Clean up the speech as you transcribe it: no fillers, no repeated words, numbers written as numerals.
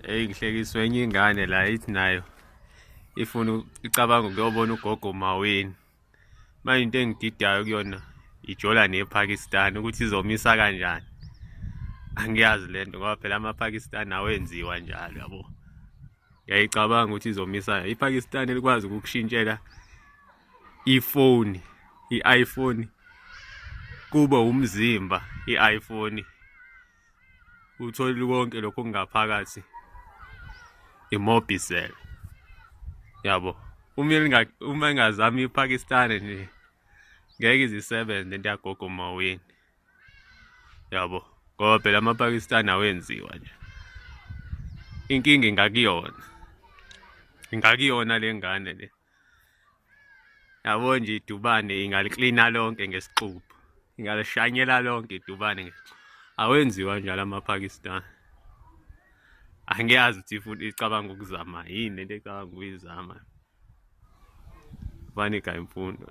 Eyi ngihlekiswe enye ingane la ithi nayo ifuna icabanga ukuyobona ugogo Maweni. Manje into engididayo kuyona ijola nePakistan ukuthi izomisa kanjani. Angiyazi le nto ngoba phela amaPakistan awenziwa njalo yabo. Ngiyayicabanga ukuthi izomisa iPakistan likwazi ukukushintshela ifoni i-iPhone kube umzimba i-iPhone uthole konke lokho okungaphakathi imobicel yabo uma uma ingazama iPakistan nje ngeke izisebenze into yagogo Maweni yabo ngoba phela amaPakistan awenziwa nje inkinga ingakuyona ingakuyona lengane le Yabo nje idubane ingaliklina lonke ngesixubho. Ingalishanyela lonke idubane ngesixubho. Awenziwa njalo amaPakistan. Angiyazi ukuthi ifuna icabanga ukuzama yini lento ecabanga ukuyizama. Banika imfundo.